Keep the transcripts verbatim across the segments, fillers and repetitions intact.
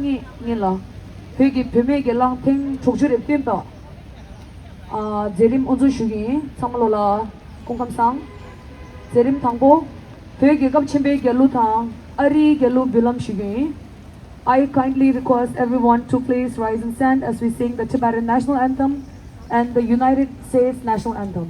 ཉིན་ལ་བོད་ཀྱི་བུད་མེད་སྒེར་ལངས་ཐེངས་དྲུག་ཅུ་རེ་བདུན་པ། ཨ། མཛད་རིམ་དབུ་འཛུགས་ཞུ་གི་ཡིན། ཚང་མ་ལོ་ལ་སྐུ་ཁམས་བཟང་། མཛད་རིམ་དང་པོ། བོད་རྒྱལ་ཁབ་ཆེན་པོའི་རྒྱལ་གླུ་དང་ཨ་རིའི་རྒྱལ་གླུ་འབུལ་ལམ་ཞུ་གི་ཡིན། I kindly request everyone to please rise and stand as we sing the Tibetan national anthem and the United States national anthem.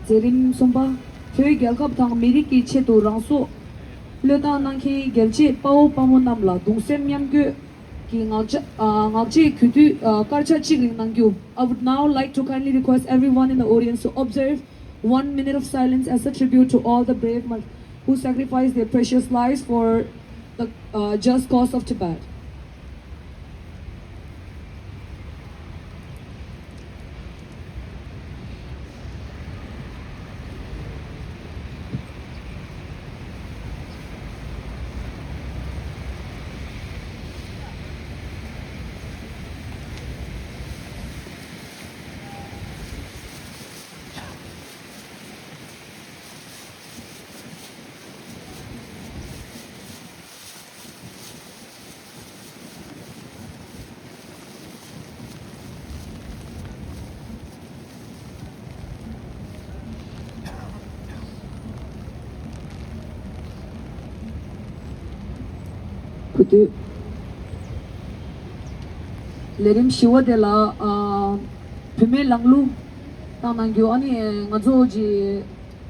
མཛད་རིམ་གསུམ་པ། བོད་རྒྱལ་ཁབ་དང་མི་རིགས་ཀྱི་ཆེད་དུ་རང་སྲོག་བློས་བཏང་གནང་མཁན་རྒྱལ་གཅེས་དཔའ་བོ་དཔའ་མོ་རྣམས་ལ་གདུང་སེམས་མཉམ་སྐྱེད་ཀྱི་ངག་བཅད། ཨ། ངག་བཅད་གུས་འདུད། ཨ། སྐར་ཆ་གཅིག་རིང་གནང་རྒྱུ། I would now like to kindly request everyone in the audience to observe one minute of silence as a tribute to all the brave mar- who sacrificed their precious lives for the, uh, just cause of Tibet. བུ་དུས། ལས་རིམ་བཞི་བ་དེ་ལ་ཨ་བུད་མེད་ལམ་ལུགས་བཏང་གནང་རྒྱུ། ཨ་ནི་ང་ཚོ་གི་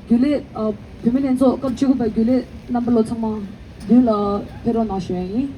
རྒྱུན་ལས་ཨ་བུད་མེད་ལྷན་ཚོགས་སྐབས་བཅུ་དགུ་པའི་རྒྱུན་ལས་རྣམ་པ་ལོ་ཚང་མ་མདུན་ལ་ཕེབས་རོགས་གནང་ཞུ་ཡ་ཡིན།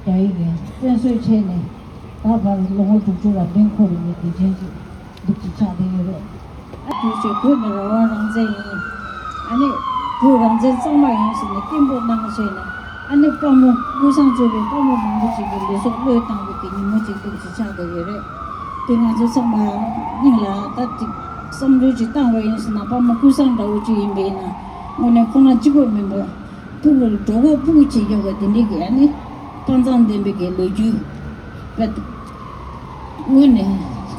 རྒྱ་ཡིག་གི་བཙན་བཟོས་བྱས་ནས། ལོ་ངོ་དྲུག་ཅུ་རབ་བརྟན་འཁོར་བའི་དུས་ཆེན་ཞིག་འདུག་ཅེས་ཆགས་བསྡད་ཡོད་རེད། ཨ་དུས་ཚོད་བོད་ནི་རང་དབང་རང་བཙན་ཡིན། ཨ་ནི་བོད་རང་བཙན་གཙང་མ་ཡིན་ཟེར་ནས་སྐད་འབོད་གནང་བྱས་ནས། ཨ་ནི་དཔའ་མོ་ཀུན་བཟང་གཙོས་པའི་དཔའ་མོ་མང་པོ་ཅིག་གིས་ལུས་སྲོག་བློས་བཏང་བའི་གི་ཉིན་མོ་ཅིག་འདུག་ཅེས་ཆགས་བསྡད་ཡོད་རེད། དེ་ང་ཚོ་ཚང་མ་སྙིང་ལ་ད་ཅིག་བསམ་བློ་ཅིག་བཏང་བ་ཡིན་ཟེར་ན། དཔའ་མོ་ཀུན་བཟང་འདྲ་བོ་ཅིག་ཡིན་པ་ཡིན་ན། དངོས་གནས་ཁོང་རང་གཅིག་པོ་མིན་པར་ཕྲུ་གུར་གྲོགས་པོ་ཕྲུ་གུ་བྱེད་ཀྱོག་པ་དེ་འདྲའི་གི་ཨ་ནི་དཔའ་མཛངས་ལྡན་པའི་གི་ལོ་རྒྱུས་པ་དངོས་གནས་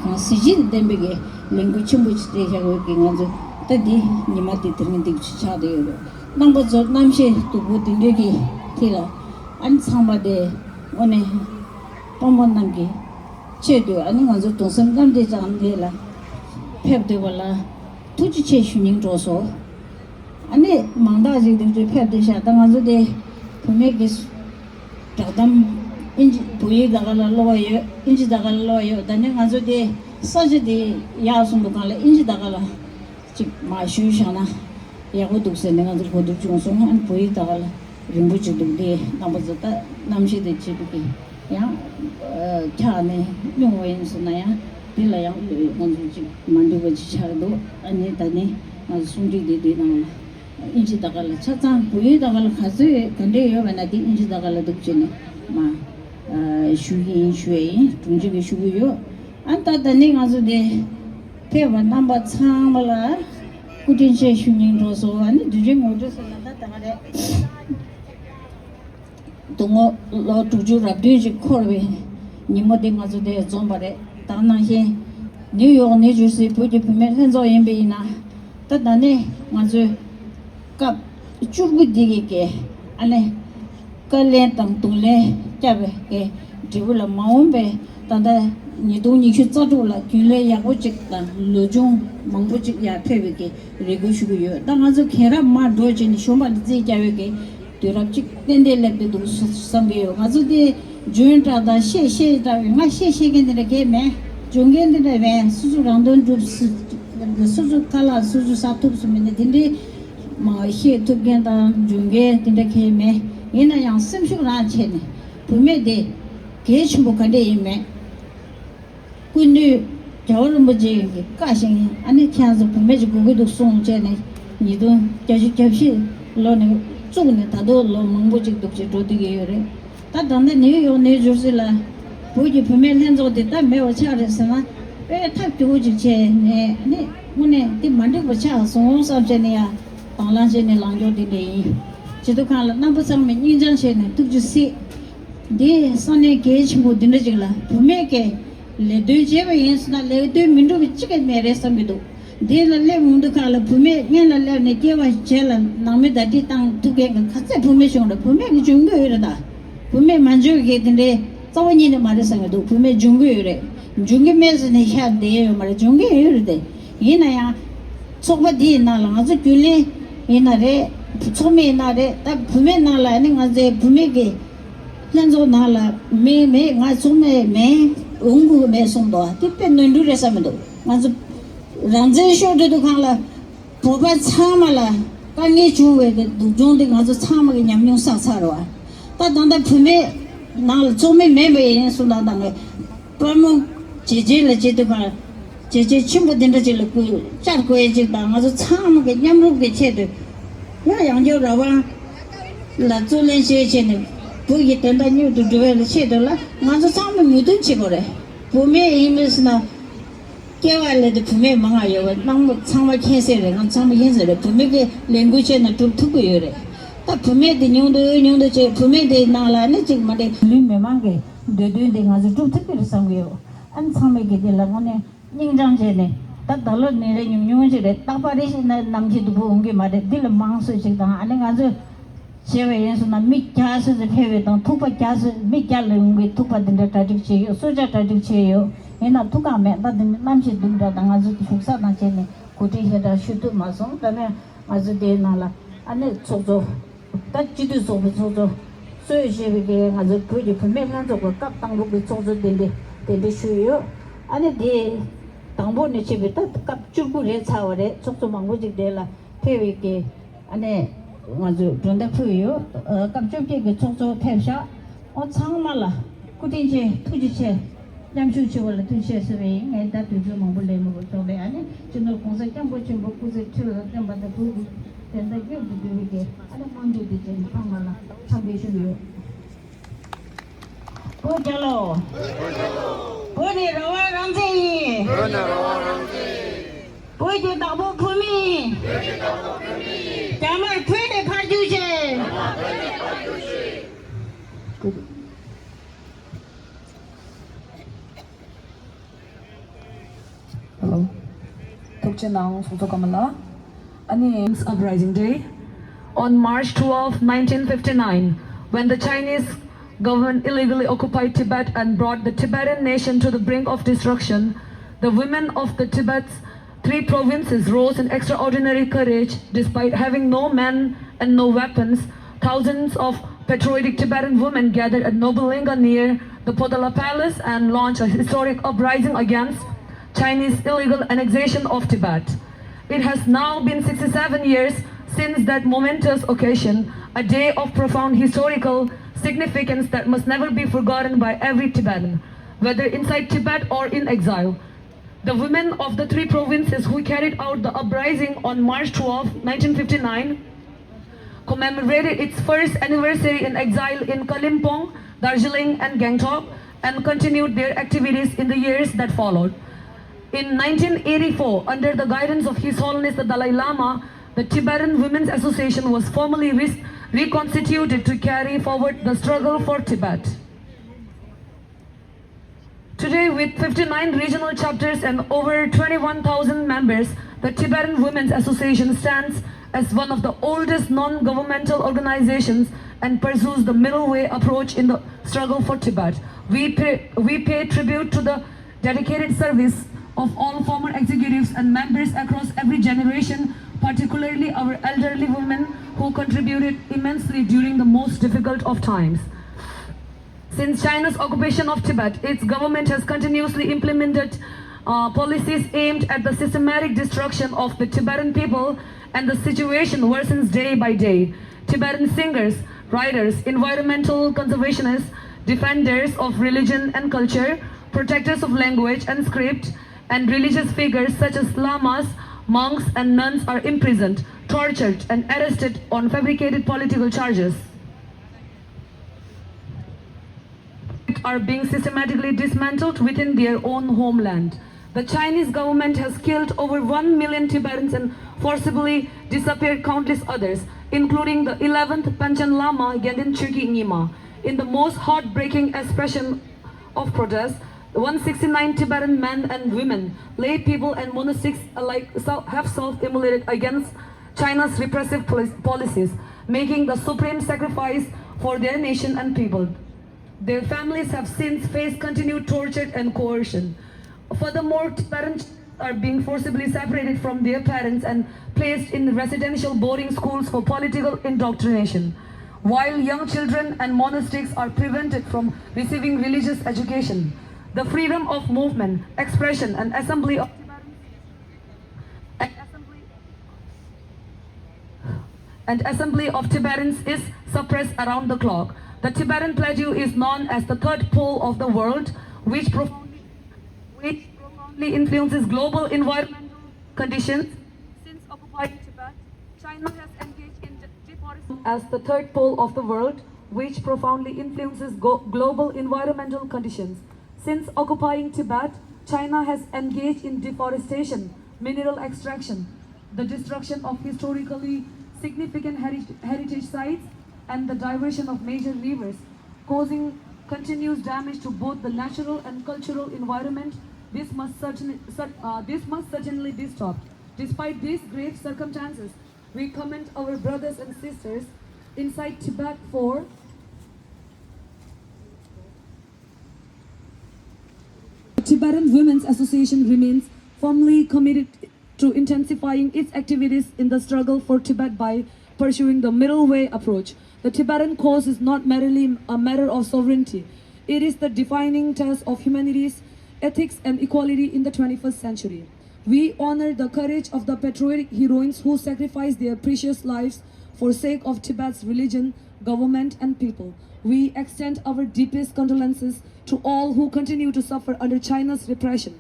གང་གཟི་བརྗིད་ལྡན་པའི་གི་ལས་འགུལ་ཆེན་པོ་ཞིག་སྤྲད་བཞག་ཡོད་ཀི། ང་ཚོ་ད་འདི་ཉི་མ་དེ་དེ་རིང་འདི་ཆགས་བསྡད་ཡོད་རེད། རྣམ་པ་ཚོ་རྣམ་ཤེས་སྡུག་པོ་དེ་འདྲའི་གི་ཐད་ལ་ཨ་ནི་ཚང་མ་དེ་དངོས་གནས་དཔའ་མོ་རྣམས་ཀྱི་ཆེད་དུ་ཨ་ནི་ང་ཚོ་གདུང་སེམས་མཉམ་སྐྱེད་ཀྱང་འདི་ལ་ཕེབས་སྡོད་པ་ལ་ཐུགས་རྗེ་ཆེ་ཞུ་སྙིང་འདོད་སོང་། ཨ་ནི་མང་དག་ཅིག་འདུག་ཅེས་ཕེབས་བསྡད་ཤག་ད་ང་ཚོ་དེ་བུད་མེད་ཀྱི་བསྒྲགས་གཏམ་ཨིན་ཇི་བོད་ཡིག་ད་ག་ལ་ཀློག་པ་ཡོད། ཨིན་ཇི་ད་ག་ལ་ཀློག་པ་ཡོད། ད་ནི་ང་ཚོ་དེ་ས་ཆ་དེ་ཡག་སོང་འདུག་གང་ལ་ཨིན་ཇི་ད་ག་ལ་ཅིག་མར་ཞུས་བཞག་ན་ཡག་པོ་འདུག་ཟེར་ནས་ང་ཚོ་གོ་བསྡུར་བྱུང་སོང་། ཨ་ནི་བོད་ཡིག་ད་ག་ལ་རིང་པོ་ཅིག་འདུག་དེ་རྣམ་པ་ཚོ་ད་རྣམ་ཤེས་དེ་བྱེད་པའི་གི་ཡང་ཁྱག་ནས་སྙུང་བ་ཡིན་ཟེར་ན་ཡང་དེ་ལ་ཡང་ང་ཚོ་ཅིག་མ་འགྲིག་པ་ཅིག་ཆགས་འདུག་ཨ་ནི་ད་ནི་ང་ཚོ་གསུང་འཕྲིན་དེ་དེ་ནང་ལ་ཨིན་ཇི་ད་ག་ལ་ཆ་ཚང་བོད་ཡིག་ད་ག་ལ་ག་ཚོད་ག་འདྲས་ཡོད་པ་ན་དེ་ཨིན་ཇི་ད་ག་ལ་འདུག་ཅེས་ནས་མ་ཞུ་གི་ཡིན། ཞུ་ཡ་ཡིན། དྲུང་ཆེ་གིས་ཞུ་གི་ཡོད། ཨ་ད་ད་ནི་ང་ཚོ་དེ་ཕེབས་པ་རྣམ་པ་ཚང་མ་ལ་སྐུ་དྲིན་ཆེ་ཞུ་སྙིང་འདོད་སོང་། ཨ་ནི་དུས་ཆེན་ངོ་སྤྲོད་ཟེར་ན་ད་ད་ག་རེད། དུ་ངོ་ལོ་དྲུག་ཅུ་རབ་བདུན་ཞིག་འཁོར་བའི་ཉིན་མོ་དེ་ང་ཚོ་དེ་འཛོམས་པ་རེད། ད་ནང་བཞིན་ནིའུ་ཡོག་ནིའུ་ཇར་སི་བོད་ཀྱི་བུད་མེད་ལྷན་ཚོགས་ཡིན་པ་ཡིན་ན། ད་ད་ནི་ང་ཚོའི་སྐབས་བཅུ་དགུ་འདི་གི་གི་ཨ་ནི་བཀའ་ལན་དང་གདུང་ལེན་བསྐྱབས་པའི་གི་འབྲས་བུ་ལ་མ་འོངས་པའི་ད་ལྟ་ཉིས་སྟོང་ཉི་ཤུ་རྩ་དྲུག་ལ་རྒྱུན་ལས་ཡག་པོ་ཅིག་དང་ལོ་ཆུང་མང་པོ་ཅིག་ཡར་ཕེབས་པའི་གི་རེ་སྐུལ་ཞུ་གི་ཡོད། ད་ང་ཚོ་གན་རབས་མར་འགྲོ་བྱས་ནས་གཞོན་པ་ལ་རྩིས་རྒྱག་པའི་གི་དུས་རབས་ཅིག་ཏན་ཏན་སླེབས་བསྡད་འདུག་བསམ་གི་ཡོད། ང་ཚོ་དེ་འཇོན་དྲགས་དང་བཤད་ཤེས་དྲགས་པའི་ང་བཤད་ཤེས་མཁན་དེ་འདྲ་གས་མེད། སྦྱོང་མཁན་དེ་འདྲ་མེད། སོ་སོ་རང་དོན་སྒྲུབ་སྲིད། སོ་སོ་ཁ་ལག་སོ་སོ་ཟ་ཐུབ་སོང་མིན་ན་དེ་འདྲའི་མ་བཤད་ཐུབ་མཁན་དང་སྦྱོང་མཁན་དེ་འདྲ་གས་མེད། ཡིན་ན་ཡང་སེམས་ཤུགས་རང་བྱས་ནས་བུད་མེད་དེ་གལ་ཆེན་པོ་ག་འདྲས་ཡིན་མེད། སྐུ་མདུན་རྒྱལ་བ་རིན་པོ་ཆེ་གི་བཀའ་བཞིན་ཨ་ནི་ཁྱེད་ཚོ་བུད་མེད་ཅིག་དགོས་ཀྱི་འདུག་གསུངས་བྱས་ནས་ཉིས་སྟོང་བརྒྱད་ཅུ་གྱ་བཞི་ལོ་ནས་བཙུགས་ནས་ད་དུང་ལོ་མང་པོ་ཅིག་འདུག་ཅེས་འགྲོ་བསྡད་ཀྱི་ཡོད་རེད། ད་ད་ལྟ་ནིའུ་ཡོག་ནིའུ་ཇར་སི་ལ་བོད་ཀྱི་བུད་མེད་ལྷན་ཚོགས་དེ་ད་མེད་པ་ཆགས་རེད་ཟེར་ན་དཔེ་ཐབས་སྐྱོ་པོ་ཅིག་བྱས་ནས་ཨ་ནི་དངོས་གནས་དེ་མ་འགྲིག་པ་ཆགས་སོང་བསམ་བྱས་ནས་ཡ་དང་བླངས་བྱས་ནས་ལངས་ཕྱོགས་དེ་འདྲ་ཡིན། སྤྱི་ཚོགས་ཁང་ལ་རྣམ་པ་ཚང་མས་སྙིང་བཅངས་བྱས་ནས་ཐུགས་རྗེ་གཟིགས། འདི་ས་གནས་གལ་ཆེན་པོ་འདི་འདྲ་ཅིག་ལ་བུད་མེད་ཀྱིས་ལས་དོན་བྱས་པ་ཡིན་ཟེར་ན་ལས་དོན་མི་འགྲུབ་པ་གཅིག་ཀྱང་མེད་རེད་བསམ་གྱི་འདུག་འདི་ལ་སླེབས་ཡོང་དུས་ཁ་ལ་བུད་མེད་སྔོན་ལ་སླེབས་ནས་སྐྱེ་བ་བྱས་ལ་ནང་མི་ཟླ་སྒྲིལ་བཏང་ཐུབ་མཁན་གྱི་ག་ཚད་བུད་མེད་བྱུང་རེད། བུད་མེད་ཀྱིས་འཇོན་གྱི་ཡོད་རེད། ད་བུད་མེད་མ་འཇོན་མཁན་དེ་འདྲའི་རྩ་བ་ཉིད་ནས་མ་རེད་བསམ་གྱི་འདུག་བུད་མེད་འཇོན་གྱི་ཡོད་རེད། འཇོན་གྱི་མེད་ཟེར་ནས་ཤ་བདེ་ཡོད་མ་རེད། འཇོན་གྱི་ཡོད་རེད་དེ། ཡིན་ན་ཡང་ཚོགས་པ་འདིའི་ནང་ལ་ང་ཚོ་རྒྱུན་ལས་ཡིན་ན་རེད། ཚོགས་མི་ཡིན་ན་རེད། ད་བུད་མེད་ནང་ལ་ནི་ང་ཚོའི་བུད་མེད་ཀྱི་ལྷན་ཚོགས་ནང་ལ་མེད་མེད། ང་ཚོ་མེད་མེད། འོང་དགོས་མེད་གསུངས་འདུག་དེ་དཔེ་ནོར་འཁྲུལ་རེད་བསམ་གྱི་འདུག་ང་ཚོ་རང་བཙན་ཤོར་དུས་དུས་སྒང་ལ་བོད་པ་ཚང་མ་ལ་དཀའ་ངལ་བྱུང་བའི་གི་སྡུག་སྦྱོང་དེ་ང་ཚོ་ཚང་མ་གི་ཉམས་མྱོང་བསགས་ཚར་བ། ད་ད་ལྟ་བུད་མེད་ནང་ལ་ཚོགས་མི་མེད་པ་ཡིན་གསུངས་དང་དང་གི་དཔའ་མོ་བྱས་རྗེས་ལ་བྱེད་དུས་སྒང་བྱས་རྗེས་ཆེན་པོ་དེ་འདྲ་ཅིག་ལ་བསྐུལ་བཅར་དགོས་ཡ་ཅིག་དང་། ང་ཚོ་ཚང་མ་གི་མཉམ་རུབ་ཀྱི་ཆེད་དུ་ཡང་ཡང་སྐྱར་རང་དབང་ལ་གཙོ་ལེན་བྱེད་བྱས་ནས་བོད་ཀྱི་དོན་དག་མྱུར་དུ་འགྲུབ་ཡ་ལ་ཆེད་དུ་ལ་ང་ཚོ་ཚང་མ་མོས་མཐུན་བྱེད་དགོས་རེད། བུད་མེད་ཡིན་མིན་ཟེར་ན་སྐྱེ་བ་ལས་དེ་བུད་མེད་མང་ང་ཡོད་པ་ནང་མི་ཚང་མ་མཁྱེན་གསལ་རེད། ང་ཚང་མ་མཁྱེན་གསལ་རེད། བུད་མེད་ཀྱི་ལས་འགུལ་བྱས་ན་འགྲུབ་ཐུབ་ཀྱི་ཡོད་རེད། ད་བུད་མེད་དེ་ཉུང་དུ་ཉུང་དུ་བྱས། བུད་མེད་དེའི་ནང་ལ་ནི་གཅིག་མ་འདྲེ་བུད་མེད་མི་མང་གི་འདོད་འདུན་དེ་ང་ཚོ་འགྲུབ་ཐུབ་ཀྱི་རེད་བསམ་གྱི་ཡོད། ཨ་ནི་ཚང་མས་ཀྱི་དེ་ལ་དངོས་གནས་སྙིང་བཅངས་བྱས་ནས། ད་ད་ལོ་ནི་རེ་ཉུང་ཉུང་ཞིག་རེད། རྟག་པར་རེ་ཞིག་ན་ནམ་མཁའི་སྡུག་པོ་འོང་གི་མ་རེད། འདི་ལ་མང་སུ་ཞིག་དང་། ཨ་ནི་ང་ཚོས་བྱས་པ་ཡིན་སོང་ན་མི་བརྒྱ་སོ་སོ་ཕེབས་པའི་དང་ཐུག་པ་བརྒྱ་སོ་མི་བརྒྱ་ལ་འོང་གི་ཐུག་པ་འདི་འདྲ་གྲ་སྒྲིག་བྱས་ཡོད། གསོལ་ཇ་གྲ་སྒྲིག་བྱས་ཡོད། ཡིན་ན་ཐུག་གང་མེད། ད་འདི་ནི་གནམ་གཤིས་སྡུག་འདྲ་དང་ང་ཚོ་བཞུགས་ས་དང་བྱས་ནས་གོ་སྒྲིག་ཞེ་དྲག་ཞུ་ཐུབ་མ་སོང་། ད་ནས་ང་ཚོ་དེའི་ནང་ལ་ཨ་ནི་ཚོགས་གཙོ། ད་སྤྱི་འཐུས་ཚོགས་པའི་ཚོགས་གཙོ་གཙོས་བྱས་པའི་གི་ང་ཚོ་བོད་ཀྱི་བུད་མེད་ལྷན་ཚོགས་ཀྱི་སྐབས་དང་པོ་གི་ཚོགས་གཙོ་དེ་འདྲ་གདན་འདྲེན་ཞུས་ཡོད། ཨ་ནི་དེ་དང་པོ་ནས་བྱས་པའི་ད་སྐབས་བཅུ་དགུ་རེད་ཚར་བ་རེད། ཚོགས་གཙོ་མང་པོ་ཅིག་དེ་ལ་ཕེབས་པའི་གི་ཨ་ནི་ང་ཚོས་མགྲོན་བརྡ་ཕུལ་ཡོད། ཨ་སྐབས་བཅོ་བརྒྱད་ཀྱི་ཚོགས་གཙོ་ཕེབས་ཤག་ཨོ་ཚང་མ་ལ་སྐུ་དྲིན་ཆེ། ཐུགས་རྗེ་ཆེ། མཉམ་ཞུགས་ཞུ་བ་ལ་ཐུགས་རྗེ་ཆེ་ཞུ་བ་ཡིན། ངས་ད་དུས་ཚོད་མང་པོ་ལེན་མི་དགོས་ཐོག་ལས། ཨ་ནི་སྤྱི་ནོར་༸གོང་ས་༸སྐྱབས་མགོན་ཆེན་པོ་སྐུ་ཚེ་ཁྲི་ལ་བརྟན་པ་དང་བོད་ཀྱི་བདེན་མཐའ་མཉམ་དུ་བསྡུ་བའི་གི་ཨ་ནི་སྨོན་འདུན་དེ་བྱས་ནས་ཚང་མ་ལ་འཚམས་འདྲི་ཞུ་གི་ཡོད། བོད་རྒྱལ་ལོ། བོད་ནི་རང་དབང་རང་བཙན་ཡིན། བོད་ནི་རང་དབང་རང་བཙན་ཡིན། བོད་ཀྱི་བདག་པོ་བོད་མི་ཡིན། བོད་ཀྱི་བདག་པོ་བོད་མི་ཡིན། རྒྱ་དམར་བོད་ནས་ཕར་རྒྱུགས་བྱེད། རྒྱ་དམར་བོད་ནས་ཕར་རྒྱུགས་བྱེད། Hello. ཐུགས་རྗེ་གནང་ཚོགས་གཙོ་ཀརྨ་ལགས། ཨ་ནི། Uprising Day. On March twelfth, nineteen fifty-nine, when the Chinese government illegally occupied Tibet and brought the Tibetan nation to the brink of destruction, the women of the Tibet's three provinces rose in extraordinary courage. Despite having no men and no weapons, thousands of patriotic Tibetan women gathered at Nobulinga near the Potala Palace and launched a historic uprising against Chinese illegal annexation of Tibet. It has now been sixty-seven years since that momentous occasion, a day of profound historical significance that must never be forgotten by every Tibetan, whether inside Tibet or in exile. The women of the three provinces who carried out the uprising on March twelfth, nineteen fifty-nine, commemorated its first anniversary in exile in Kalimpong, Darjeeling, and Gangtok, and continued their activities in the years that followed. In nineteen eighty-four, under the guidance of His Holiness the Dalai Lama, the Tibetan Women's Association was formally re- reconstituted to carry forward the struggle for Tibet. Today, with fifty-nine regional chapters and over twenty-one thousand members, the Tibetan Women's Association stands as one of the oldest non-governmental organizations and pursues the middle way approach in the struggle for Tibet. We pay, we pay tribute to the dedicated service of all former executives and members across every generation, particularly our elderly women who contributed immensely during the most difficult of times. Since China's occupation of Tibet, its government has continuously implemented uh, policies aimed at the systematic destruction of the Tibetan people, and the situation worsens day by day. Tibetan singers, writers, environmental conservationists, defenders of religion and culture, protectors of language and script, and religious figures such as lamas, monks, and nuns are imprisoned, tortured, and arrested on fabricated political charges. Are being systematically dismantled within their own homeland. The Chinese government has killed over one million Tibetans and forcibly disappeared countless others, including the eleventh Panchen Lama, Gyalden Chökyi Nyima. In the most heartbreaking expression of protest, one sixty-nine Tibetan men and women, lay people and monastics alike, self- have self immolated against China's repressive poli- policies, making the supreme sacrifice for their nation and people. Their families have since faced continued torture and coercion. Furthermore, Tibetans are being forcibly separated from their parents and placed in residential boarding schools for political indoctrination, while young children and monastics are prevented from receiving religious education. The freedom of movement, expression, and assembly of and assembly of Tibetans is suppressed around the clock. The Tibetan plateau is known as the third pole of the world, which profoundly, which profoundly influences global environmental conditions. Since occupying Tibet, China has engaged in de- deforestation as the third pole of the world, which profoundly influences go- global environmental conditions. Since occupying Tibet, China has engaged in deforestation, mineral extraction, the destruction of historically significant heri- heritage sites, and the diversion of major rivers, causing continuous damage to both the natural and cultural environment. This must certainly, cer- uh, this must certainly be stopped. Despite these grave circumstances, we commend our brothers and sisters inside Tibet for Tibetan Women's Association remains firmly committed to intensifying its activities in the struggle for Tibet by pursuing the middle way approach. The Tibetan cause is not merely a matter of sovereignty. It is the defining test of humanity's ethics and equality in the twenty-first century. We honor the courage of the patriotic heroines who sacrificed their precious lives for sake of Tibet's religion, government and people. We extend our deepest condolences to all who continue to suffer under China's repression.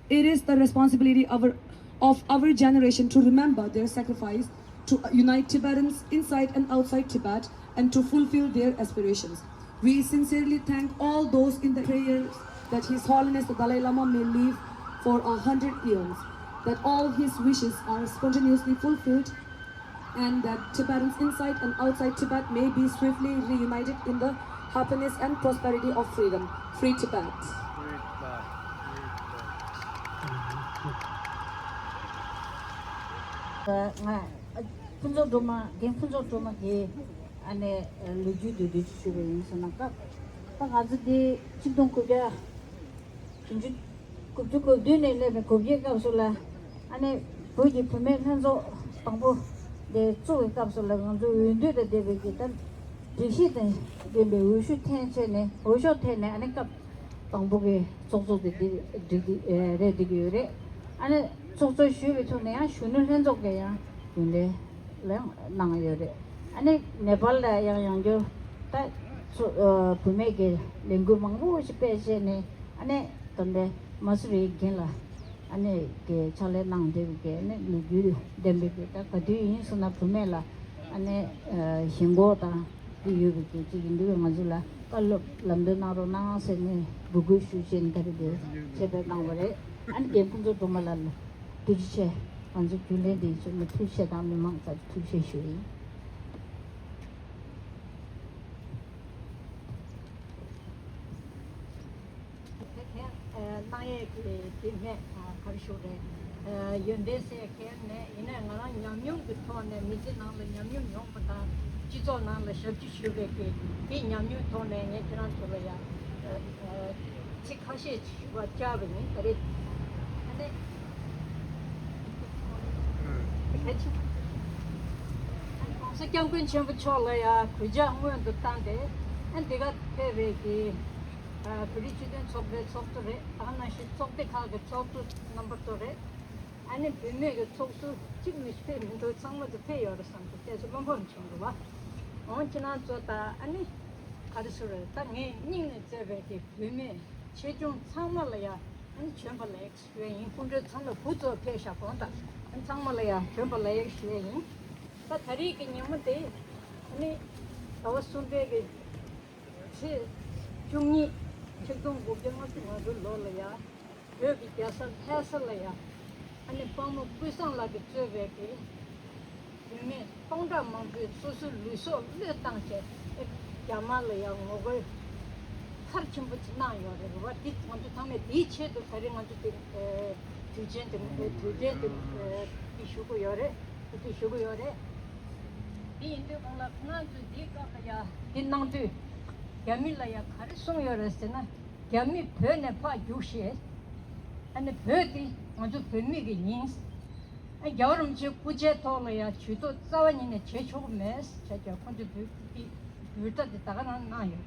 It is the responsibility of our, of our generation to remember their sacrifice, to unite Tibetans inside and outside Tibet, and to fulfill their aspirations. We sincerely thank all those in the prayers that His Holiness the Dalai Lama may live for a hundred years, that all his wishes are spontaneously fulfilled, and that Tibetans inside and outside Tibet may be swiftly reunited in the happiness and prosperity of freedom. Free Tibet. ང་ཕུན་ཚོགས་སྒྲོལ་མ། རྒན་ཕུན་ཚོགས་སྒྲོལ་མ་གི་ཨ་ནི་ལོ་རྒྱུས་བསྡུས་བསྡུས་ཅིག་ཞུ་བ་ཡིན་ཟེར་ན། སྐབས་ད་ང་ཚོ་འདི་ཆིག་སྟོང་དགུ་བརྒྱ་བདུན་ཅུ་དགུ་བཅུ་གོ་བདུན་ནས་སླེབས་པའི་གོ་བརྒྱད་སྐབས་སུ་ལ། ཨ་ནི་བོད་ཀྱི་བུད་མེད་ལྷན་ཚོགས་དང་པོ་དེ་བཙུགས་པའི་སྐབས་སུ་ལ། ང་ཚོ་འོས་བསྡུ་དང་འདས་པའི་གི་ད་སྒྲིག་གཞི་དང་ལྡན་པའི་འོས་ཤོག་འཐེན་བྱས་ནས། འོས་ཤོག་འཐེན་ནས་ཨ་ནི་སྐབས་དང་པོ་གི་ཚོགས་གཙོ་དེ་འདི་འགྲིག་གི་ཨེ་རེད། འགྲིག་གི་ཡོད་རེད། ཨ་ནི་ཚོགས་གཙོ་ཞུས་པའི་ཐོག་ནས་ཡང་གཞོན་ནུ་ལྷན་ཚོགས་ཀྱིས་ཡང་རྒྱུན་ལས་ལ་གནང་ཡོད་རེད། ཨ་ནི་ནེ་པཱལ་ལ་ཡང་ཡང་བསྐྱར་ད་ཚོ་ཨ་བུད་མེད་ཀྱི་ལས་འགུལ་མང་པོ་ཞིག་སྤེལ་བྱས་ནས། ཨ་ནི་དོན་དེ་མ་སུ་རིའི་རྒན་ལ་ཨ་ནི་གི་ཕྱག་ལས་གནང་བསྡད་པའི་གི་ཨ་ནི་ལོ་རྒྱུས་ལྡན་པའི་གི། ད་ག་དུས་ཡིན་ཟེར་ན་བུད་མེད་ལ་ཨ་ནི་ཞེན་ཁོག་དང་དེ་ཡོད་པའི་གི་ཅིག་ཡིན་དུས། ང་ཚོ་ལ་བཀའ་སློབ་ལམ་སྟོན་གནང་རོགས་གནང་ཟེར་ནས་འབོད་སྐུལ་ཞུ་བྱས་ནས་ད་རེས་དེ་ཆེད་ཕེབས་གནང་བ་རེད། ཨ་ནི་རྒན་ཕུན་ཚོགས་སྒྲོལ་མ་ལགས་ལ་ཐུགས་རྗེ་ཆེ། ང་ཚོ་རྒྱུན་ལས་འདི་ཚོ་མི་ཐུགས་རྗེ་ཆེ་དང་མི་མང་ཚོ་ཐུགས་རྗེ་ཆེ་ཞུ་ཡིན། དེ་གས་གནང་ཡས་ཀྱི་དེ་ནས་ག་རེ་ཞུ་རེད། ཡོན་ཏན་ཟེར་མཁན་ནས་ཡིན་ནའི་ང་རང་ཉམས་མྱོང་གི་ཐོག་ནས་མི་ཚེ་ནང་ལ་ཉམས་མྱོང་ཡོང་བ་དང་། སྤྱི་ཚོགས་ནང་ལ་ཞབས་ཕྱི་ཞུས་པའི་གི་དེ་ཉམས་མྱོང་ཐོག་ནས་ངས་ཁྱེད་རང་ཚོ་ལ་ཡ་ཚིག་ཁ་ཤས་ཞུ་བར་བཅར་བ་ཡིན། ད་རེས་ཨ་ནི་གལ་ཆེ་བ། ༸གོང་ས་༸སྐྱབས་མགོན་ཆེན་པོ་མཆོག་ལ་ཡ་གུས་ཕྱག་སྔོན་དུ་བཏང་སྟེ། ཨ་འདི་ག་ཕེབས་པའི་གི་བོད་རིགས་སྤྱི་མཐུན་ཚོགས་པའི་ཚོགས་གཙོ་རེད། ད་ག་ནང་བཞིན་ཚོགས་སྡེ་ཁག་གི་ཚོགས་གཙོ་རྣམ་པ་ཚོ་རེད། ཨ་ནི་བུད་མེད་ཀྱི་ཚོགས་གཙོ་གཅིག་མི་ཕེབས་མི་འདུག་ཚང་མ་དེ་ཕེབས་ཡོད་རེད་བསམ་གི། བལྟས་ཚེ་བློ་ཕམ་བྱུང་འདུག་བ། འོང་ཁྱེད་རང་ཚོ་ད་ཨ་ནི་ག་རེ་ཟེར་རེད། ད་ངས་སྙིང་ནས་བརྩེ་བའི་གི་བུད་མེད་ཆེ་ཆུང་ཚང་མ་ལ་ཡ་ཨ་ནི་བྱོན་པ་ལེགས་ཞུ་ཡ་ཡིན། སྐུ་མགྲོན་ཚང་ལ་བུ་ཚོ་ཕེབས་ཤག་དགོངས་དག་ཨ་ནི་ཚང་མ་ལ་ཡ་བྱོན་པ་ལེགས་ཞུ་ཡ་ཡིན། ད་ད་རེས་ཀྱི་ཉིན་མོ་དེ་ཨ་ནི་ཟླ་བ་གསུམ་པའི་གི་ཚེས་བཅུ་གཉིས། ཆིག་སྟོང་དགུ་བརྒྱ་ལྔ་བཅུ་ང་དགུ་ལོ་ལ་ཡ་བོད་ཀྱི་རྒྱལ་ས་ལྷ་ས་ལ་ཡ་ཨ་ནི་དཔལ་མོ་ཀུན་བཟང་ལགས་ཀྱིས་གཙོས་པའི་གི་བུད་མེད་སྟོང་ཕྲག་མང་པོས་སོ་སོའི་ལུས་སྲོག་བློས་བཏང་བྱས་རྒྱ་དམར་ལ་ཡ་ངོ་རྒོལ་མཐར་ཕྱིན་པོ་ཅིག་གནང་ཡོད་རེད་བ། འདི་ང་ཚོ་ཚང་མས་དེའི་ཆེད་དུ་ད་རེས་ང་ཚོ་དེ་དུས་ཆེན་དེ་དུས་དྲན་དེ་འདི་ཞུ་གི་ཡོད་རེད། འདི་ཞུ་གི་ཡོད་རེད། དེ་ཡིན་དུས་གང་ལ་ཁོ་རང་ཚོས་འདིའི་སྐབས་ལ་ཡ་འདི་གནང་དུས་རྒྱ་མི་ལ་ཡ་ག་རེ་གསུངས་ཡོད་རེད་ཟེར་ན། རྒྱ་མི་བོད་ནས་ཕར་རྒྱུགས་ཤིག་ཨ་ནི་བོད་འདི་ང་ཚོ་བོད་མི་གི་ཡིན། ཨ་རྒྱལ་བ་རིན་པོ་ཆེའི་སྐུ་ཕྱྭའི་ཐོག་ལ་ཡ་ཇུས་གཏོགས་རྩ་བ་ཉིད་ནས་བྱེད་ཆོག་གི་མེད་ཟེར་བྱས་ཀྱང་། ཁོང་ཚོས་བོད་ཀྱི་འབོད་སྒྲ་དེ་ད་ག་རང་གནང་ཡོད།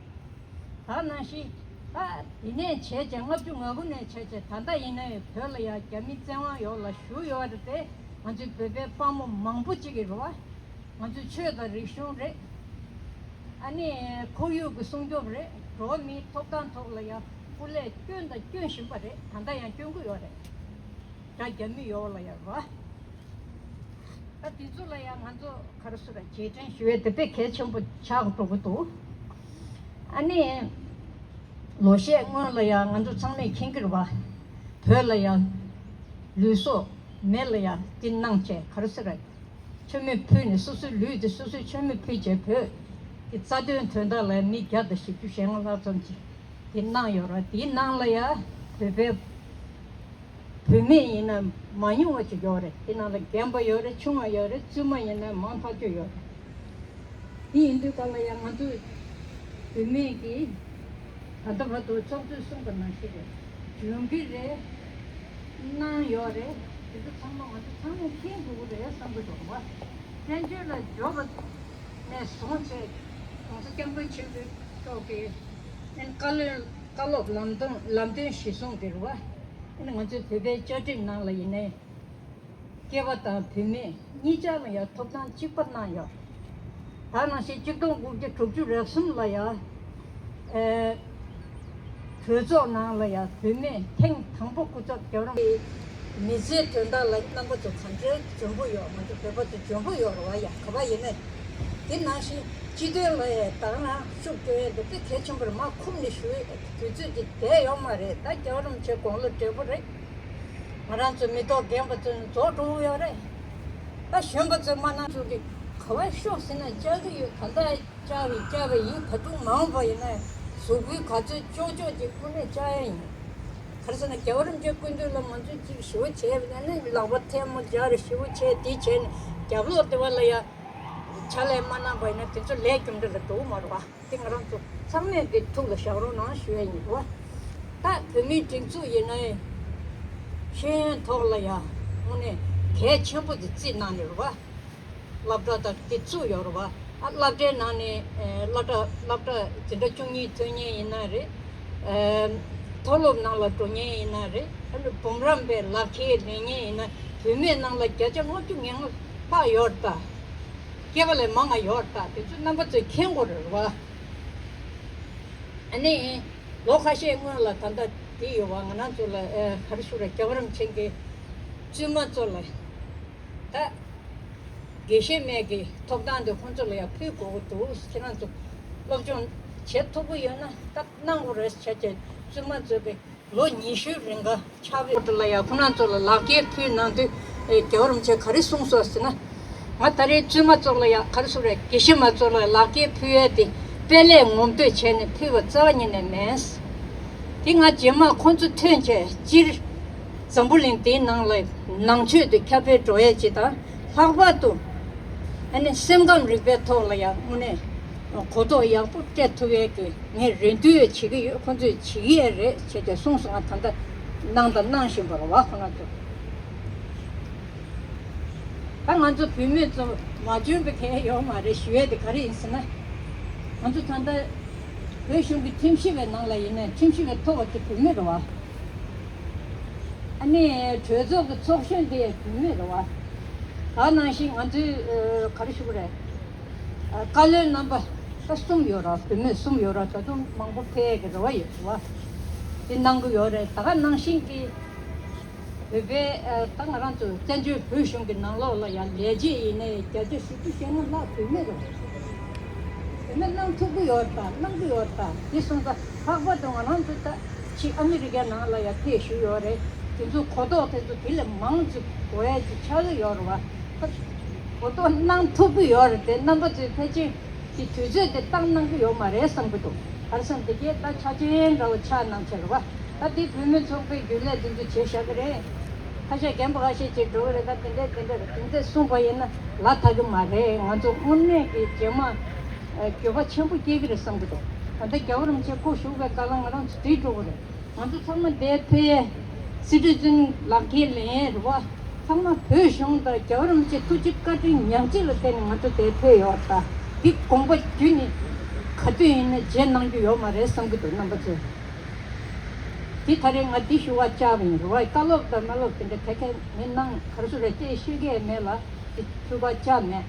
ད་ནང་བཞིན་ད་དེ་ནས་བྱས་བྱས་ལྔ་བཅུ་ང་དགུ་ནས་བྱས་བྱས་ད་ལྟ་ཡིན་ན་ཡང་བོད་ལ་ཡ་རྒྱ་མི་བཙན་དབང་འོག་ལ་བཞུགས་ཡོད་རེད་དེ། ང་ཚོའི་བོད་པའི་དཔའ་མོ་མང་པོ་ཅིག་གིས་རེད་བ། ང་ཚོའི་ཆོས་དང་རིག་གཞུང་རེད། ཨ་ནི་ཁོར་ཡུག་གི་སྲུང་སྐྱོབ་རེད། འགྲོ་བ་མིའི་ཐོབ་ཐང་ཐོག་ལ་ཡང་སྐུ་ལས་བསྐྱོན་དང་སྐྱོན་བཞིན་པ་རེད། ད་ལྟ་ཡང་སྐྱོན་གྱི་ཡོད་རེད། དགྲ་རྒྱ་མི་ཡོད་ལ་ཡང་རོ། ད་དེ་ཚོ་ལ་ཡང་ང་ཚོ་ག་རེ་ཟེར་ར་རྗེས་དྲན་ཞུ་ཡས་དེ་དཔེ་གལ་ཆེན་པོ་ཆགས་འགྲོ་གི་འདུག་ཨ་ནི་ལོ་ཤས་སྔོན་ལ་ཡང་ང་ཚོ་ཚང་མས་མཁྱེན་གྱི་རེད་བ། བོད་ལ་ཡང་ལུས་སྲོག་མེ་ལ་ཡང་དེ་གནང་བྱས་ག་རེ་ཟེར་ར། མཆོད་མེ་ཕུལ་ནས་སོ་སོའི་ལུས་དེ་སོ་སོས་མཆོད་མེ་ཕུལ་བྱས་བོད་ཀྱི་རྩ་དོན་དོན་དག་ལ་མི་བརྒྱ་དང་བཞི་བཅུ་ཞེ་ལྔ་ལྷག་ཙམ་ཅིག་དེ་གནང་ཡོད་རེད། དེའི་ནང་ལ་ཡ་བོད་པའི་བུད་མེད་ཡིན་ན་མ་ཉུང་བ་ཅིག་ཡོད་རེད། དེ་ནང་ལ་རྒན་པ་ཡོད་རེད། ཆུང་བ་ཡོད་རེད། བཙུན་མ་ཡིན་ན་མང་ཐག་ཆོད་ཡོད་རེད། དེ་ཡིན་དུས་ག་ལ་ཡང་ང་ཚོ་བུད་མེད་ཀྱིས་ད་ལྟ་བར་དུ་ཚོགས་གཙོས་གསུངས་པ་ནང་བཞིན་རེད། འཇོན་གྱི་རེད། གནང་ཡོད་རེད། དེ་ཚོ་ཚང་མ་ང་ཚོ་ཚང་མས་མཁྱེན་དགོས་ཀྱི་རེད་བསམ་གྱི་འདུག་བ། བཙན་བྱོལ་ལ་འབྱོར་བ་ནས་བཟུང་བྱས་༸གོང་ས་༸སྐྱབས་མགོན་ཆེན་པོ་མཆོག་གིས་ཨན་བཀའ་བློན་བཀའ་སློབ་ལམ་སྟོན་ལམ་སྟོན་གཞི་བཟུང་གི་རེད་བ། ཨན་ང་ཚོའི་བོད་པའི་བཅའ་ཁྲིམས་ནང་ལ་ཡིན་ནའི། སྐྱེས་པ་དང་བུད་མེད་གཉིས་ཆ་ལ་ཡང་ཐོབ་ཐང་གཅིག་པ་གནང་ཡོད། ད་ནང་བཞིན་གཅིག་སྟོང་དགུ་བརྒྱ་དྲུག་ཅུ་རེ་གསུམ་ལ་ཡ། ཨེ། གྲོས་ཚོགས་ནང་ལ་ཡ་བུད་མེད་ཐེངས་དང་པོ་སྐུ་ཚབ་རྒྱལ་བ་རིན་པོ་ཆེ། མི་ཚེའི་དོན་དག་ལ་རྣམ་པ་ཚོ་ག་འདྲའི་འཇོན་པོ་ཡོད། ང་ཚོ་བོད་པ་ཚོ་འཇོན་པོ་ཡོད་རེད་བ་ཡ། ག་པར་ཡིན་ནའི་དེ་ནང་བཞིན་སྤྱི་དོན་ལ་ཡ་ད་ག་རང་ཤུགས་སྐྱོན་ཡས་འདུག་དེ་གལ་ཆེན་པོ་རེད། མ་ཁུམ་ནས་ཞུ་ཡས་དུས་ཚོད་ཀྱི་བསྡད་ཡོད་མ་རེད། ད་རྒྱལ་བ་རིན་པོ་ཆེ་དགུང་ལོ་བགྲེས་པོ་རེད། ང་རང་ཚོ་མི་ཐོག་རྒན་པ་ཚོ་རྫོགས་འགྲོ་གི་ཡོད་རེད། ད་གཞོན་པ་ཚོས་མ་གནང་ཚུལ་གྱི་ག་པར་ཤོག་ཟེར་ན་བཅར་གྱི་ཡོད། ད་ལྟ་བཅར་བའི་བཅར་བ་ཡིན། ད་དུང་མ་འོངས་པ་ཡིན་ན་གཟུགས་པོའི་ག་ཚོད་ལྕོག་ལྕོག་ཅིག་དངོས་གནས་བཅར་ཡ་ཡིན། ག་རེ་ཟེར་ན་རྒྱལ་བ་རིན་པོ་ཆེ་སྐུ་མདུན་ལ་ང་ཚོས་ཅིག་ཞུ་བ་བྱས་པ་ན་ནི་ལག་པ་ཐལ་མོ་སྦྱར་ཞུ་བ་བྱས་དེ་བྱས་ནས་རྒྱབ་ལོག་དེ་བ་ལ་ཡ་ཕྱག་ལས་མ་གནང་པ་ཡིན་ན་དེ་ཚོ་ལས་རྒྱུ་འབྲས་ལ་འགྲོ་གི་མ་རེད་བ། དེ་ང་རང་ཚོ་ཚང་མས་དེ་ཐུགས་ལ་བཞག་རོགས་གནང་ཞུ་ཡ་ཡིན་རེད་བ། ད་བོད་མིའི་སྒྲིག་འཛུགས་ཡིན་ནའི་ཤེས་ཡོན་ཐོག་ལ་ཡ་དངོས་གནས་གལ་ཆེན་པོ་དེ་བརྩིས་གནང་ནས་རེད་བ། སློབ་གྲྭ་དང་དེ་བཙུགས་ཡོད་རེད་བ། ཨ་སློབ་གྲྭའི་ནང་ནས་ཨེ་སློབ་གྲྭ་སློབ་གྲྭ་འཛིན་གྲྭ་བཅུ་གཉིས་ཐོན་མཁན་ཡིན་ན་རེད། ཨེ་མཐོ་སློབ་ནང་ལ་འགྲོ་མཁན་ཡིན་ན་རེད། ཨ་ནི་འབུམ་རམས་པའི་ལག་ཁྱེར་ལེན་མཁན་ཡིན་ན་བུད་མེད་ནང་ལ་བརྒྱ་ཆ་ལྔ་བཅུ་ང་ལྔ་ལྷག་ཡོད་རེད་ད། སྐྱེས་པ་ལས་མང་ང་ཡོད་རེད་ད། དེ་ཚོ་རྣམ་པ་ཚོས་མཁྱེན་དགོས་རེད་བ། ཨ་ནི་ལོ་ཁ་ཤས་སྔོན་ལ་ད་ལྟ་དེ་ཡོད་བ། ང་རང་ཚོ་ལ་ཨེ་ག་རེ་ཞུ་རེད། རྒྱལ་བ་རིན་པོ་ཆེ་གིས་བཙུན་མ་ཚོ་ལ་ད་དགེ་བཤེས་མའི་གི་ཐོབ་ཐང་དེ་ཁོང་ཚོ་ལ་ཡང་ཕུལ་དགོས་ཀྱི་འདུག་ཁྱེད་རང་ཚོ་སློབ་སྦྱོང་བྱེད་ཐུབ་ཀྱི་ཡོད་ན་ད་གནང་དགོས་རེད་བྱས་བྱས་བཙུན་མ་ཚོ་གི་ལོ་ཉི་ཤུའི་རིང་ག་ཕྱག་དཔེ་ལ་ཡང་ཁོང་རང་ཚོ་ལ་ལག་འཁྱེར་ཕུལ་གནང་དུས་ཨེ་རྒྱལ་བ་རིན་པོ་ཆེ་ག་རེ་གསུངས་སོང་ཟེར་ན། ང་ད་རེས་བཙུན་མ་ཚོ་ལ་ཡང་ག་རེ་ཟེར་རེད། དགེ་བཤེས་མ་ཚོ་ལ་ལག་འཁྱེར་ཕུལ་ཡས་དེ་དཔེ་ལས་ངོམ་སྟོན་བྱས་ནས་ཕུལ་བ་རྩ་བ་ཉིད་ནས་མེད། དེ་ང་རྗེས་མ་ཁོང་ཚོ་ཐོན་བྱས་སྤྱིར་འཛམ་བུ་གླིང་འདིའི་ནང་ལ་ནང་ཆོས་དེ་ཁྱབ་སྤེལ་འགྲོ་ཡས་ཅིག་དང་། ལྷག་པར་དུ་ཨ་ནི་སེམས་ཁམས་རིག་པའི་ཐོག་ལ་ཡང་དངོས་གནས་གོ་རྟོགས་ཡག་པོ་སྤྲད་ཐུབ་ཡས་ཀྱི་ངས་རེ་འདུན་བྱེད་ཀྱི་ཡོད། ཁོང་ཚོས་བྱེད་ཀྱི་ཡས་རེད་བྱས་ཏེ་གསུངས་སོང་། ང་ད་ལྟ་གནང་དང་གནང་བཞིན་པ་རེད་བ། ཁོང་རྣམ་ཚོ། ད་ང་ཚོ་བུད་མེད་ཚོ་མ་འཇོན་པའི་གང་ཡང་ཡོད་མ་རེད་ཞུ་ཡས་དེ་ག་རེ་ཡིན་ཟེར་ན། ང་ཚོ་ད་ལྟ་བོད་གཞུང་གི་ཁྲིམས་ཞིབ་པའི་ནང་ལ་ཡིན་ནའི་ཁྲིམས་ཞིབ་པའི་ཐོག་གི་བུད་མེད་རེད་བ། ཨ་ནི་གྲོས་ཚོགས་ཀྱི་ཚོགས་གཞོན་དེ་བུད་མེད་རེད་བ། ད་ནང་བཞིན་ང་ཚོའི་ཨ་ག་རེ་ཞུ་དགོས་རེད། ཨ་བཀའ་བློན་རྣམ་པ་ད་གསུམ་ཡོད་རེད། བུད་མེད་གསུམ་ཡོད་རེད། ད་དུང་མང་པོ་ཕེབས་ཀྱི་རེ་བ་ཡོད་རེད་བ། དེ་གནང་གི་ཡོད་རེད། ད་ག་ནང་བཞིན་གྱི་བོད་པའི་ཨ་ད་ང་རང་ཚོ་བཙན་བྱོལ་བོད་གཞུང་གི་ནང་ལོགས་ལ་ཡང་ལས་བྱེད་ཡིན་ནའི་བརྒྱ་ཆ་བཞི་བཅུ་ཞེ་ལྔ་ལྷག་བུད་མེད་རེད། བུད་མེད་གནང་ཐུབ་ཀྱི་ཡོད་རེད་ད། གནང་གི་ཡོད་རེད་ད། དེ་སོང་ཙང་ལྷག་པར་དུ་ང་རང་ཚོ་ད་ཕྱི་ཨ་མི་རི་ཀའི་ནང་ལ་ཡང་ཕེབས་བཞུགས་ཡོད་རེད། དེ་ཚོ་གོ་རྟོགས་དེ་ཚོ་དེ་ལས་མང་ཙམ་དགོས་ཡ་ཅིག་ཆགས་ཀྱི་ཡོད་རེད་བ། གོ་རྟོགས་གནང་ཐུབ་ཀྱི་ཡོད་རེད་དེ། རྣམ་པ་ཚོས་ཕལ་ཆེར་གྱི་དུས་ཚོད་དེ་བཏང་གནང་གི་ཡོད་མ་རེད་བསམ་གྱི་འདུག་ག་རེ་ཟེར་ན་དེ་གས་ད་ཆ་ཅན་འདྲ་བོ་ཆགས་གནང་བྱས་རེད་བ། ད་དེ་བུད་མེད་ཚོགས་པའི་རྒྱུན་ལས་དེ་ཚོ་བྱས་བཞག་གི་རེད། ཁ་ཤས་རྒན་པ་ཁ་ཤས་ཅིག་འགྲོ་གི་རེད། ད་དེ་འདྲས་དེ་འདྲས་རེད། དེ་འདྲས་གསུངས་པ་ཡིན་ན་ལ་ཐག་གི་མ་རེད། ང་ཚོ་དངོས་གནས་ཀྱི་རྗེས་མ་ཨ་འགྱོད་པ་ཆེན་པོ་སྐྱེ་གི་རེད་བསམ་གྱི་འདུག་ད་ལྟ་རྒྱལ་བ་རིན་པོ་ཆེ་སྐུ་བཞུགས་པའི་སྐབས་ལ་ང་རང་ཚོ་དེ་འགྲོ་གི་རེད། ང་ཚོ་ཚང་མ་འདིར་ཕེབས། སི་ཊི་ཛེན་ལག་འཁྱེར་ལེན་རེད་བ། ཚང་མ་བོད་གཞུང་དང་རྒྱལ་བ་རིན་པོ་ཆེ་ཐུགས་རྗེ་བཀའ་དྲིན་ཉག་གཅིག་ལ་བརྟེན་ནས་ང་ཚོ་འདིར་ཕེབས་ཡོད་ད། འདི་དགོངས་པ་བརྒྱུད་ནས་ག་དུས་ཡིན་ན་བརྗེད་གནང་རྒྱུ་ཡོད་མ་རེད་བསམ་གྱི་འདུག་རྣམ་པ་ཚོས། འདི་ད་རེས་ང་འདི་ཞུ་བ་བཅར་བ་ཡིན་རེད་བ། བཀའ་སློབ་དང་མ་སློབ་དེ་འདྲ་ག་གེ་མི་གནང་། ག་རེ་ཟེར་རེད། ཅེས་ཤོད་ཀྱི་མེད་ལ། འདི་ཞུ་བ་བཅར་མེད།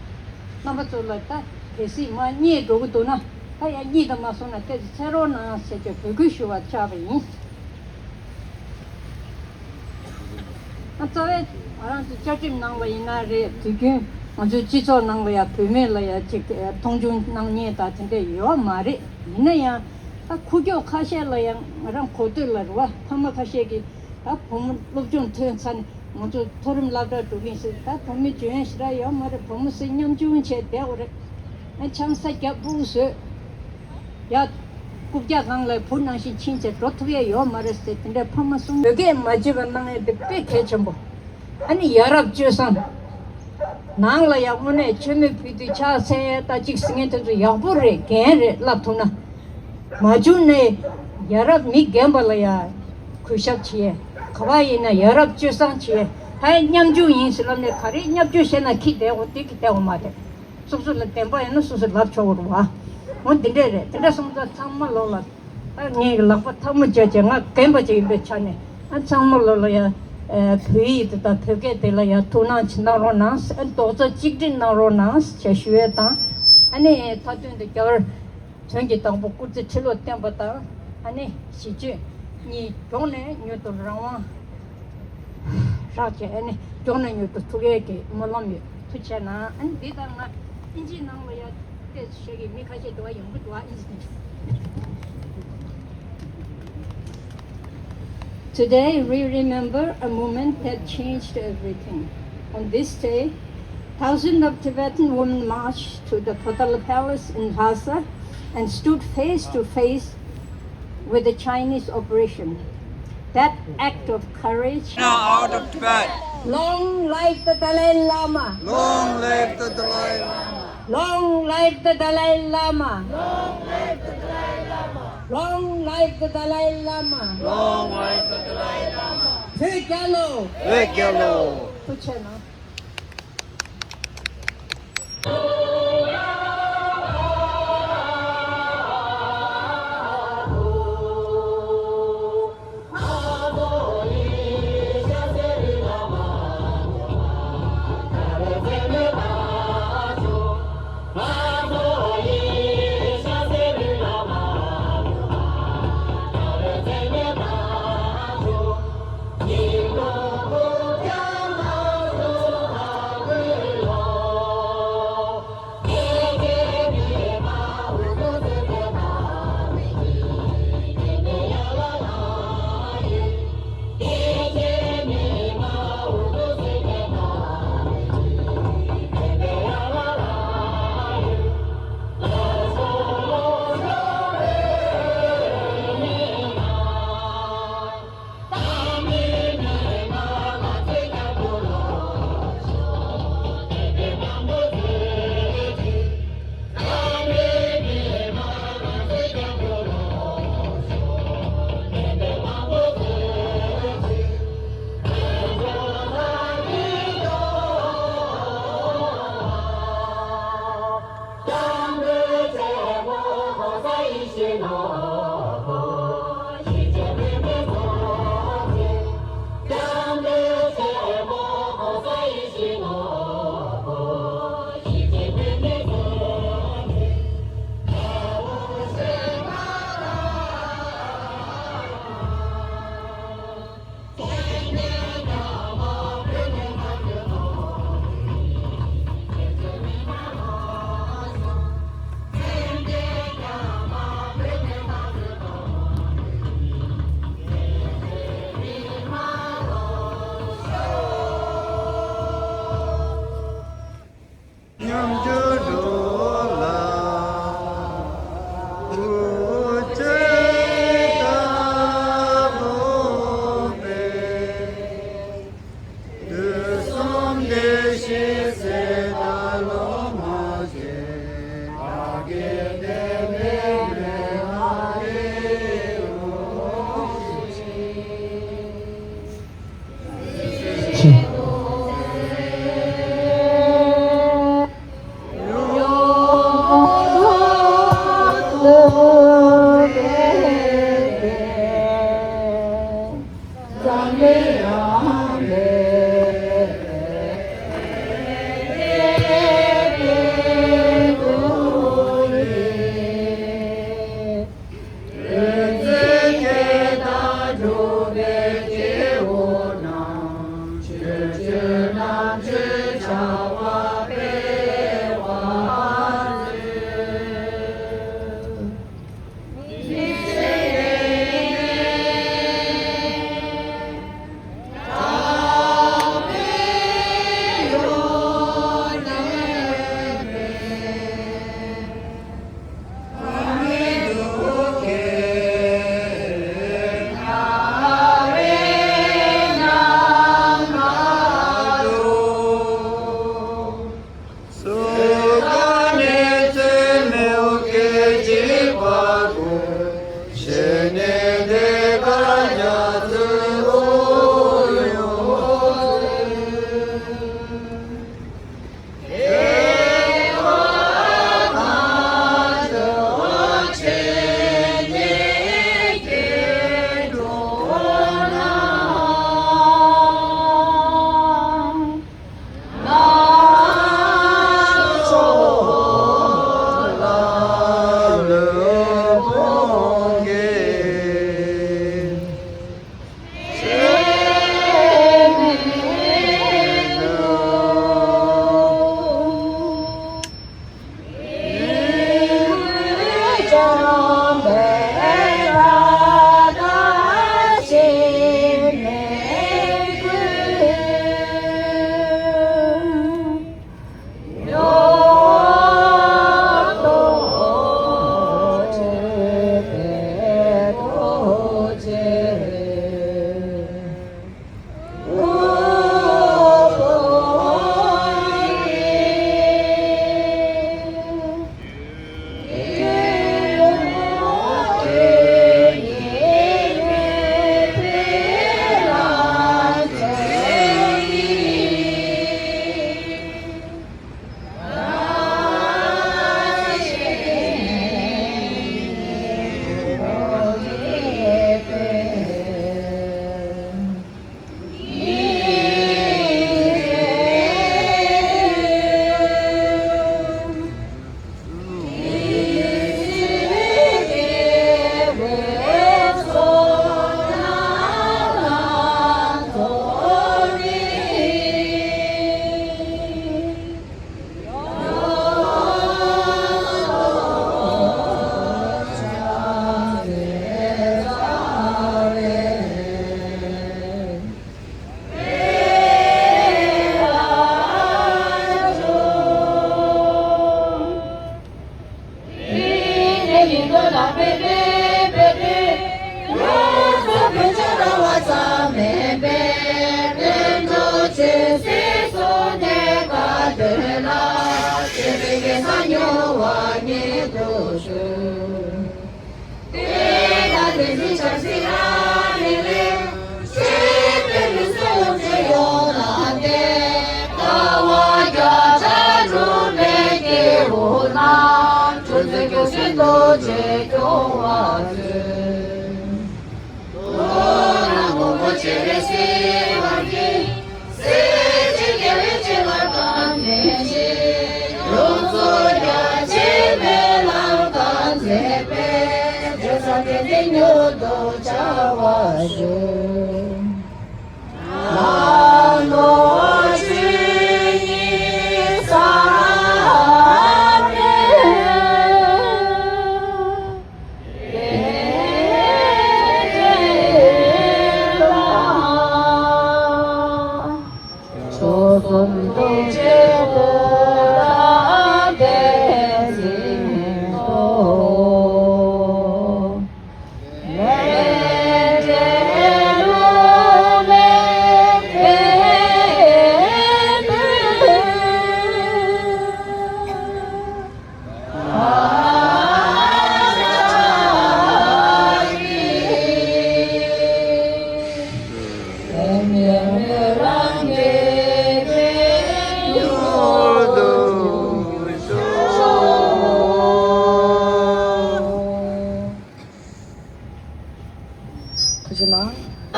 རྣམ་པ་ཚོ་ལ་ད་གལ་སྲིད་མ་རྙེད་འགྲོ་གི་འདུག་ན། ད་ཡང་རྙེད་དང་མ་སོང་ན་ཏོག་ཙམ་འཚོལ་རོགས་གནང་ཟེར་གྱི་འབོད་སྐུལ་ཞུ་བར་བཅར་བ་ཡིན། ཨ་རྩ་བའི་ང་རང་ཚོ་བཅའ་ཁྲིམས་ནང་ལ་ཡིན་ན་རེད། དུས་རྒྱུན་ང་ཚོའི་སྤྱི་ཚོགས་ནང་ལ་ཡང་བུད་མེད་ལ་ཡང་ཅིག་མཐོང་ཆུང་གནང་མཁན་དང་དེ་འདྲ་ཡོད་མ་རེད། ཡིན་ན་ཡང་ད་ཁུག་ཀྱོག་ཁ་ཤས་ལ་ཡང་ང་རང་གོ་ཐོས་ལ་རེད་བ། ཕ་མ་ཁ་ཤས་ཀྱིས་ད་བུ་མོ་སློབ་སྦྱོང་ཐོན་ཚར་ནས་ང་ཚོ་མཐོ་རིམ་སློབ་གྲྭར་འགྲོ་གིན་ཟེར། ད་བུ་མོ་འཇོན་ཞེ་དྲག་ཡོད་མ་རེད། བུ་མོ་ཚོས་ཉམ་ཆུང་བྱས་བསྡད་ཡོད་རེད། ཨ་ཆང་ས་རྒྱག་སྤུ་གུ་བཟོས། ཡ། རྐུབ་བཀྱག་སྒང་ལ་བུ་ནང་བཞིན་ཕྱིན་བྱས་འགྲོ་ཐུབ་ཡས་ཡོད་མ་རེད་ཟེར་དེ་འདྲའི་ཕ་མ་གསུམ་བོད་སྐད་མ་བརྗེད་པ་གནང་ཡས་དེ་དཔེ་གལ་ཆེན་པོ། ཨ་ནི་ཡ་རབས་སྤྱོད་བཟང་། ནང་ལ་ཡང་དངོས་གནས་མཆོད་མེ་ཕུལ་དུས་ཕྱག་འཚལ་ཡས་ད་ཅིག་ཟེར་མཁན་དེ་ཚོ་ཡག་པོ་རེད། རྒན་རེད། བསླབ་ཐུབ་ན། མ་བྱུང་ནས་ཡ་རབས་མི་རྒན་པ་ལ་ཡ་གུས་ཞབས་བྱེད་ཡས། ག་པར་ཡིན་ན་ཡ་རབས་སྤྱོད་བཟང་བྱེད་ཡས། ད་ཡ་ཉམ་ཆུང་ཡིན་ཟེར་ལབ་ནས་ག་རེ་བརྙས་བཅོས་བྱས་ན་ཁྱི་བསྡད་འོ་དེ་གི་བསྡད་འོ་མ་རེད། སོ་སོ་ལ་བདེན་པ་ཡོད་ན་སོ་སོས་ལབ་ཆོག་གི་རེད་བ། འོ་འདི་འདྲས་རེད། དེ་འདྲ་སོང་ཙང་ཚང་མ་ལོག་ལ། ད་ངས་ལག་པ་ཐལ་མོ་སྦྱར་བྱས་ང་རྒན་པ་ཅིག་ཡིན་པའི་ཆ་ནས་ཨ་ཚང་མ་ལོག་ལ་ཡ། ཨ་བོད་ཡིག་དེ་དང་བོད་སྐད་དེ་ལ་ཡ་ཐུགས་སྣང་ཅིག་གནང་རོགས་གནང་། ཨ་རྡོག་རྩ་གཅིག་སྒྲིལ་གནང་རོགས་གནང་ཞེས་ཞུ་ཡས་དང་། ཨ་ནི་མཐའ་དོན་དུ་རྒྱལ་བར་དོན་གྱི་དང་པོ་སྐུ་ཚེ་ཁྲི་ལོ་བརྟན་པ་དང་། ཨ་ནི་གཞིས་བྱེས་གཉིས་མགྱོགས་ནས་མྱུར་དུ་རང་དབང་རག་བྱས། ཨ་ནི་མགྱོགས་ནས་མྱུར་དུ་ཐུག་ཡས་ཀྱི་སྨོན་ལམ་ཡོད། ཐུགས་རྗེ་གནང་། ཨ་ནི་འདི་དང་ང་ཨིན་ཇིའི་ནང་ལ་ཡ་ཏེ་ཞེ་གི་མི་ཁ་ཤས་འདུག་བ། ཡོང་གི་འདུག་བ། ཨིན་ཇི་དེ། Today, we remember a moment that changed everything. On this day, thousands of Tibetan women marched to the Potala Palace in Lhasa and stood face to face with the Chinese oppression. That act of courage. Now out of Tibet. Long life the Dalai Lama. Long life the Dalai Lama. Long life the Dalai Lama. Long life the Dalai Lama. Long life the Dalai Lama. Long life the Dalai Lama. བོད་རྒྱལ་ལོ། བོད་རྒྱལ་ལོ། ཐུགས་རྗེ་གནང་། ཉམས་འགྱུར་འགྲོ་ལ་སྐུ་ཚེ་ད་ལོ་པའི། དུས་གསུམ་བདེ་གཤེགས་སྲས་དང་སློབ་མ་བཅས། བདག་གི་བདེན་པའི་མན་ངག་གིས་འོང་ཞིང་།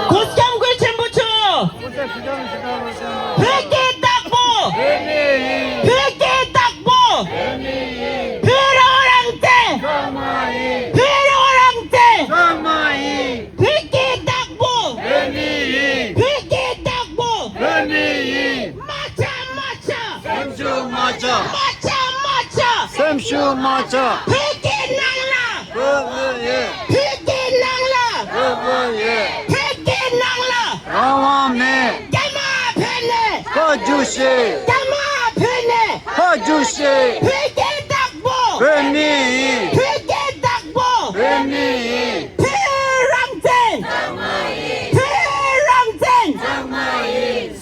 གོ་སྐྱབས་མགོན་ཆེན་པོ་མཆོག་བོད་ཀྱི་བདག་པོ། བོད་ཀྱི་བདག་པོ། བོད་རང་བཙན། བོད་རང་བཙན། བོད་ཀྱི་བདག་པོ། བོད་ཀྱི་བདག་པོ། མ་ཆག་མ་ཆག་སེམས་ཤུགས་མ་ཆག་སེམས་ཤུགས་མ་ཆག་བོད་ཀྱི་ནང་ལ། བོད་ཀྱི་ནང་ལ། བོད་ཀྱི་ནང་ལ། རང་དབང་མེད། རྒྱ་དམར་བོད་ནས། ཕར་རྒྱུགས་ཤིག་རྒྱ་དམར་བོད་ནས། ཕར་རྒྱུགས་ཤིག་བོད་ཀྱི་བདག་པོ། བོད་མི་ཡིན། བོད་ཀྱི་བདག་པོ། བོད་མི་ཡིན། བོད་རང་བཙན། བོད་རང་བཙན།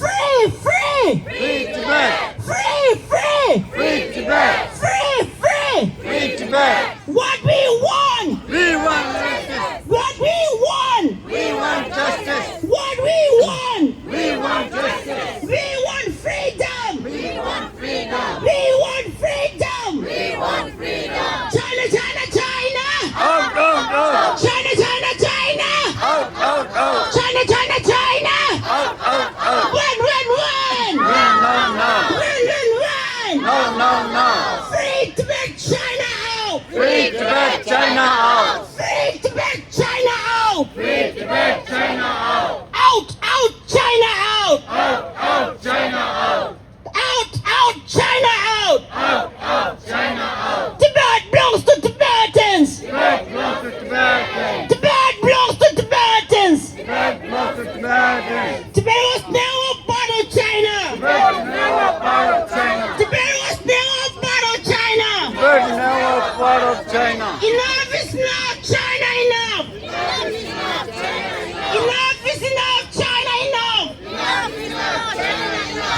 Free, free! Free Tibet! Free, free! Free Tibet! Free, free! Free Tibet! What we want! We want justice! What we want! We want justice! What we want! We want justice! We want freedom! We want freedom! We want freedom! We want freedom! China, China, China! Out, out, out! China, China, China! Out, out, out! China, China, China! Out, out, out! Win, win, win! Win, no, no! Win, win, win! No, no, no! Free Tibet, China out! Free Tibet, China out! Free Tibet, China out! Free Tibet, China out! Out, out, China out! Out, out, China out! Out, out, China out! Out, out, China out! Tibet belongs to Tibetans! Tibet belongs to Tibetans! Tibet belongs to Tibetans! Tibet belongs to Tibetans! Tibet was never part of China! Tibet was never part of China! Tibet was never part of China! Tibet was never part of China! Enough is enough, China, enough! Enough is enough, China, enough!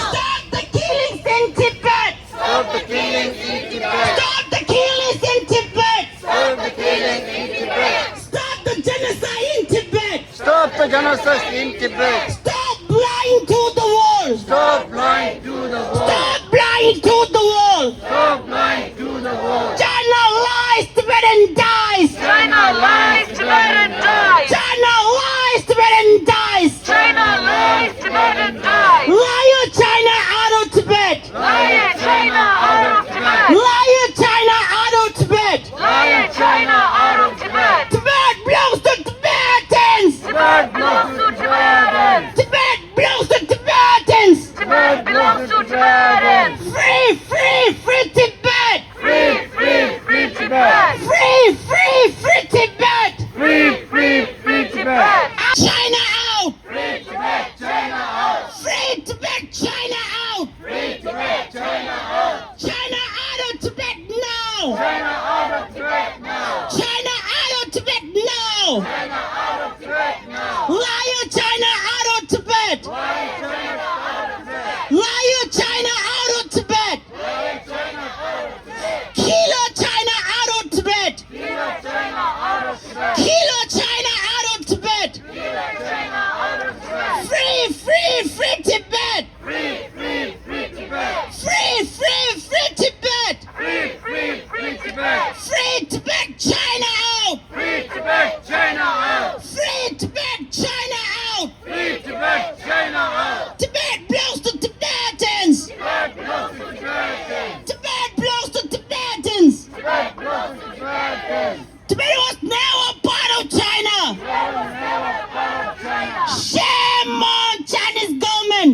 Stop the killings in Tibet! Stop the killings in Tibet! Stop the killings in Tibet! Stop the killings in Tibet! Stop the genocide in Tibet! Stop the genocide in Tibet! Stop lying to the world! Stop lying to the world! Stop lying to the world! Stop lying to the world! China lies, Tibetan dies! China lies, Tibetan dies! China lies, Tibetan dies! China lies, Tibetan dies! Liar China out of Tibet! Liar China out of Tibet! Liar China out of Tibet! Liar China out of Tibet! Tibet belongs to Tibetans! Tibet belongs to Tibetans! Tibet belongs to Tibetans! Tibet belongs to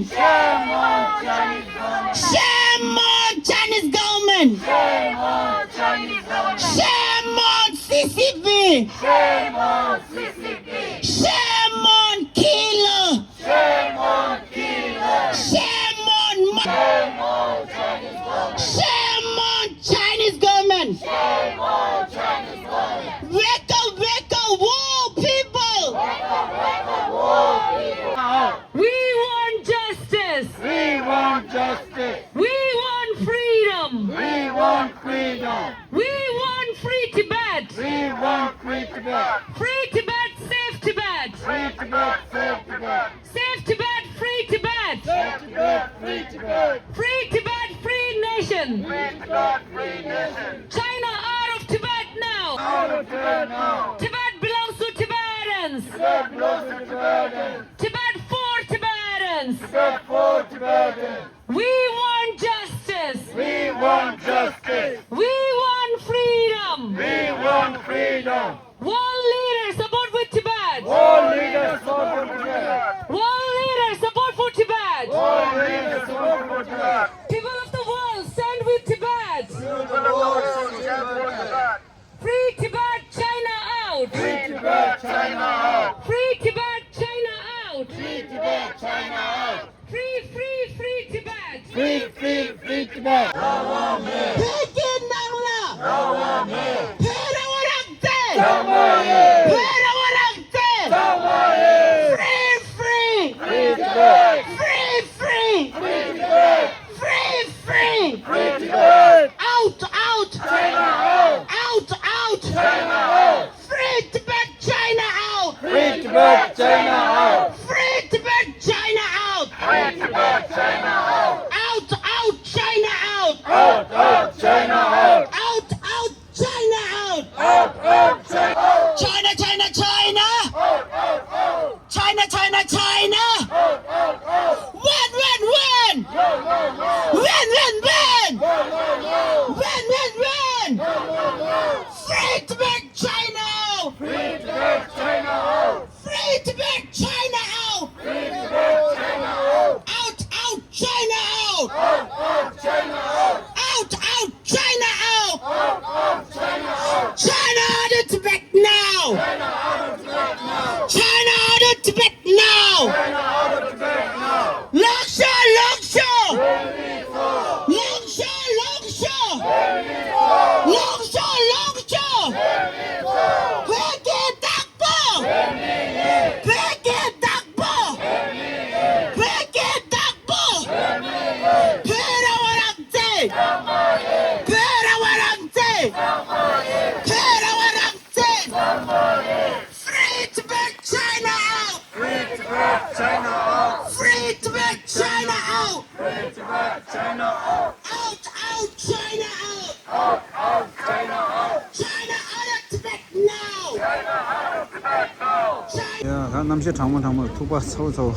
Shame on Chinese government. Shame on Chinese government. Shame on Chinese government. Shame on C C P. Shame on C C P. Shame on killer. Shame on killer. Shame on ma- Shame on Chinese government. Shame on Chinese government. Shame on Chinese government. Wake up, wake up, war people. Wake up, wake up, war people. We want justice. We want justice. We want freedom. We want freedom. We want free Tibet. We want free Tibet. Free Tibet, safe Tibet. Free Tibet, safe Tibet. Safe Tibet, free Tibet. Safe Tibet, free Tibet. Free Tibet, free nation. Free Tibet, free nation. China out of Tibet now. Out of Tibet now. Tibet belongs to Tibetans. Tibet belongs to Tibetans. Tibet for Tibetans. Tibet for Tibetans. We want justice. We want justice. We want freedom. We want freedom. World leaders, support with Tibet. World leaders, support for Tibet. World leaders, support for Tibet. World leaders, support for Tibet. People of the world, stand with Tibet. People of the world, stand with Tibet. Free Tibet, China out! Free Tibet, China out! Free Tibet, China out! Free Tibet, China out! Free, free, free Tibet! Free, free, free Tibet! བོད་ཀྱི་ནང་ལ། བོད་རང་དབང་རག་སྟེ། བོད་རང་དབང་རག་སྟེ། Free, free! Free Tibet! Free, free! Free Tibet! Free, free! Free Tibet! Out, out! China out! Out, out! China out! Free Tibet, China out! Free Tibet, China out! Free Tibet, China out! Free Tibet, China out! Out, out, China out! Out, out, China out! Out, out, China out! Out, out, China out! China, China, China! Out, out, out! China, China, China! Out, out, out! Win, win, win! No, no, no! Win, win, win! No, no, no! Win, win, win! No, no, no! Free Tibet, China out! Free Tibet, China out! Free Tibet, China out! Free Tibet, China out! Out, out, China out! Out, out, China out! Out, out, China out! Out, out, China out! China out of Tibet now! China out of Tibet now! China out of Tibet now! China out of Tibet now! ལོག་ཤོག་ལོག་ཤོག་ལོག་ཤོག་ལོག་ཤོག་ལོག་ཤོག་ལོག་ཤོག་བོད་ཀྱི་བདག་པོ། བོད་ཀྱི་བདག་པོ། བོད་ཀྱི་བདག་པོ། བོད་རང་དབང་རང་བཙན། བོད་རང་དབང་རང་བཙན། བོད་རང་དབང་རང་བཙན། Free Tibet, China out! Free Tibet, China out! Free Tibet, China out! Free Tibet, China out! Out, out, China out! Out, out, China out! China out of Tibet now! China out of Tibet now! China ཡ། ད་གནམ་གཤིས་གྲང་མོ་གྲང་མོ། ཐུག་པ་ཚ་བོ་ཚ་བོ།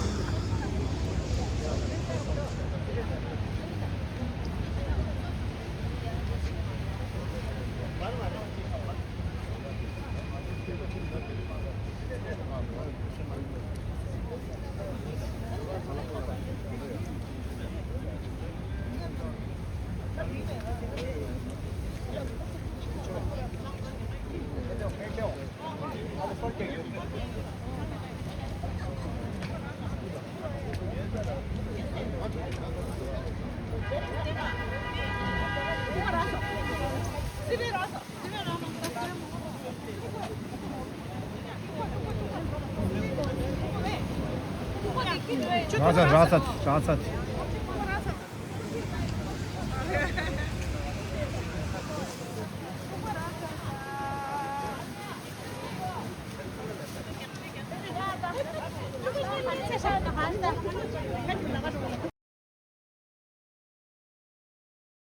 རག་ཚར། རག་ཚར། རག་ཚར།